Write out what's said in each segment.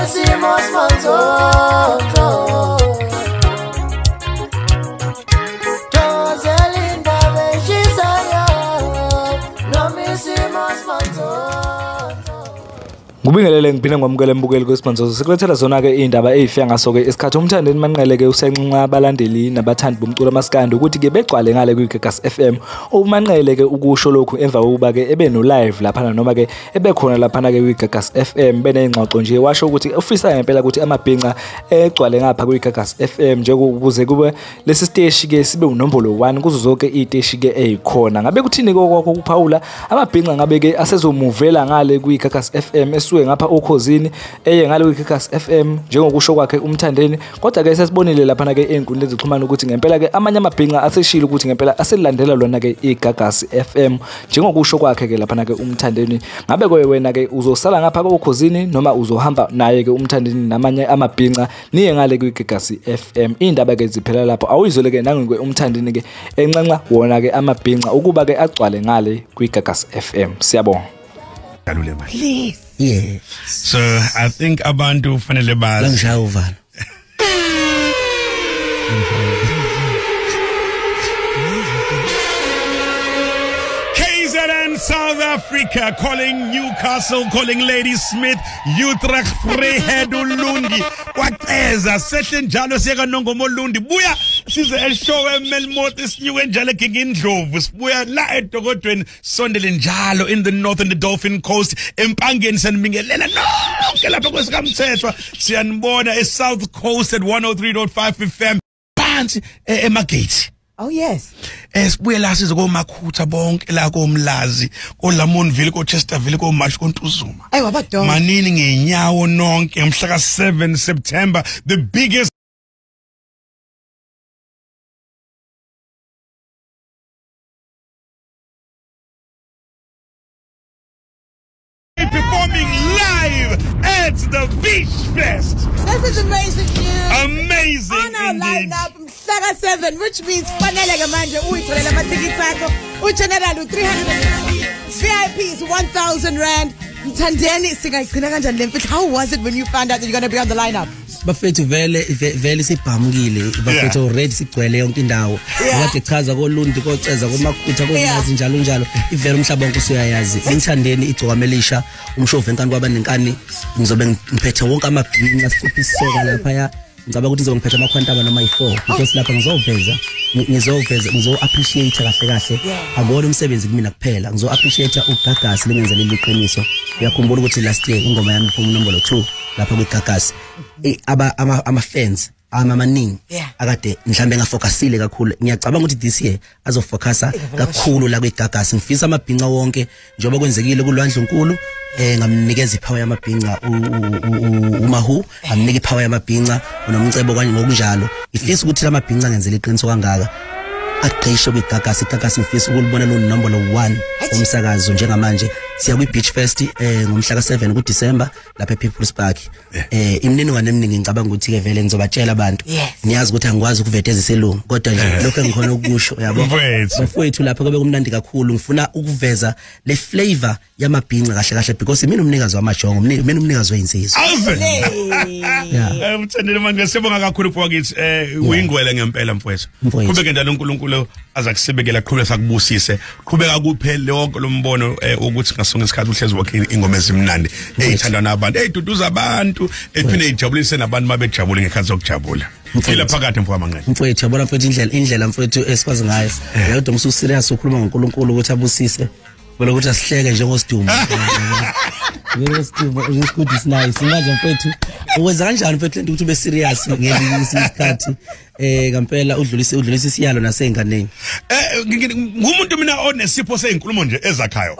hicimos manzoto. Joselinda beshisayo, no hicimos manzoto. Ngubingelele ngiphinde ngwamukele mbukeli kwesimanzozo sikulethela zona ke indaba ezifika ngaso ke isikhathi. UMthandeni Manqele ke usenxenxa abalandeli nabathandi bomculo maskandi ukuthi ke begcwale ngale kwiGagasi FM. UManqele ke ukusho lokhu emva kokuba ke ebe no live laphana noma ke ebekhona laphana ke kwiGagasi FM beneyingxoxo nje, washo ukuthi ufisa ngempela ukuthi amabhinca egcwale ngapha kwiGagasi FM nje ukuze kube lesi siteshi ke sibe unombolo 1 kuzo zonke iziteshi ke ezikhona. Ngabe kuthini kokho kuphawula amabhinca ngabe ke asezomuvela ngale kwiGagasi FM esuke ngapha okhozini eye ngale kwiGagasi FM njengokusho kwakhe uMthandeni. Kodwa ke sesibonile laphana ke ey'nkundleni zokuxhumana ukuthi ngempela ke amanye amabhinca aseshilo ukuthi ngempela aselilandela lona ke iGagasi FM njengokusho kwakhe ke laphana ke uMthandeni. Ngabe ke wena ke uzosala ngapha okhozini noma uzohamba naye ke uMthandeni namanye amabhinca niye ngale kwiGagasi FM? Indaba ke ziphela lapho, awuyizole ke nangu ke uMthandeni ke enxenxa wona ke amabhinca ukuba ke agcwale ngale kwiGagasi FM. Siyabonga. Please. Yeah. So I think abantu fanele bazi. Langishaya uvalo. KZN South Africa calling Newcastle, calling Ladysmith, Utrecht, Vryheid, Ulundi, kwaCeza, sehle njalo siye kaNongoma Olundi, buya size eshow eMelmoth, sinyuke njalo eGingindlovu, sibuya la eDokodweni, sondele njalo in the north and the Dolphin Coast, eMpangeni sanibingelela nonke lapha kwesikamthethwa, siyanibona eSouth Coast at 103.5 FM phansi eMagate. Oh yes. Sibuye la size koMakhutha bonke la koMlazi, koLamontville, koChesterville, koMash, koNtuzuma. Ayi wabadonga. Manini ngenyawo nonke mhla ka 7 September, the biggest performing live at the Beach Fest. This is amazing news. Amazing. On our lineup, mhla 7, which means fanele ke manje uyitholele amathikithi akho. UGeneral u300, VIP is 1000 rand. Mthandeni, singayigcina kanjani le mfihlo? How was it when you found out that you're going to be on the lineup? Bafethu vele vele sibhamukile, bafethu already sigcwele yonke indawo. Kade chaza koLundi, koCeza, koMakhutha, koMlazi njalo njalo. Ivele umhlaba wonke usuyayazi. Umthandeni igcokama elisha, umshovu enkani kwabanenkani, ngizobe ngiphethe wonke amabhinca sicupha isisoka lapha. Ngicabanga ukuthi ngizobe ngiphethe amakhwantaba noma yi4 because lapha ngizoveza ngizo appreciate kahle kahle. Akona umsebenzi kumina kuphela, ngizo appreciate uGagasi lengenza leli qiniso. Uyakhumbula ukuthi last year ingoma yami iphuma number 2 lapha kwiGagasi. Ama fans amaningi akade mhlambe ngafocusile kakhulu. Ngiyacabanga ukuthi this year azofocusa kakhulu la kwiGagasi. Ngifisa amabhinca wonke njengoba kwenzekile kuLwandle Nkulu, ngamnikeza ipower yamabhinca uMahu, ngamnika ipower yamabhinca uNomcebo kanye ngokunjalo. Ngifisa ukuthi lamabhinca ngenzele iqiniso kangaka aqishe kwiGagasi. iGagasi ngifisa ukulibona lo number 1 umsakazo njengamanje. Siya kwi Beach Fest ngomhla ka7 kuDecember lapha ePeople's Park. Imininingwane eminingi ngicabanga ukuthi ke vele ngizobatshela abantu. Niyazi ukuthi angikwazi ukuveteza iselungu kodwa nje lokho engikhona ukusho yabo. Bafowethu lapha kube kumnandi kakhulu. Ngifuna ukuveza le flavor yamabhinca kahle kahle because mina umnikazi wamajongo, mina umnikazi weyinsizwa. Mthandeni manje siyabonga kakhulu mfowethu, uyingwele ngempela mfowethu. Qhubeke njalo uNkulunkulu azakusibekela, qhubeka sakubusise, qhubeka kuphele wonke lo mbono ukuthi ngasonke isikhathi uhlezi wakhe ingoma ezimnandi eyithandwa nabantu, eyiduduza abantu, ephinde ijabulise nabantu mabejabule ngekhathi sokujabula. Phila phakathi mfowethu Manqele. Mfowethu yabona mfowethu indlela mfowethu esikwazi ngayo. Yodwa umsu serious ukhuluma ngoNkulunkulu ukuthi abusise. Vele ukuthi asihleke njengosidumo. Njengosidumo ukuthi is nice. Manje mfowethu uwenza kanjani mfowethu lento ukuthi ube serious ngelinye isikhathi? Ngempela udlulise isiyalo nasenganeni. Ngumuntu mina onesipho sezinkulumo nje ezakhayo.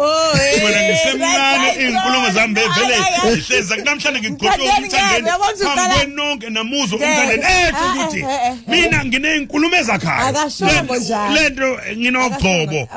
Mina ngisemncane izinkulumo zami vele ngihleza namhlanje ngigqoke uMthandeni phambi nonke namuzwa uMthandeni esho ukuthi mina nginezinkulumo ezakhayo. Lento nginogcobo.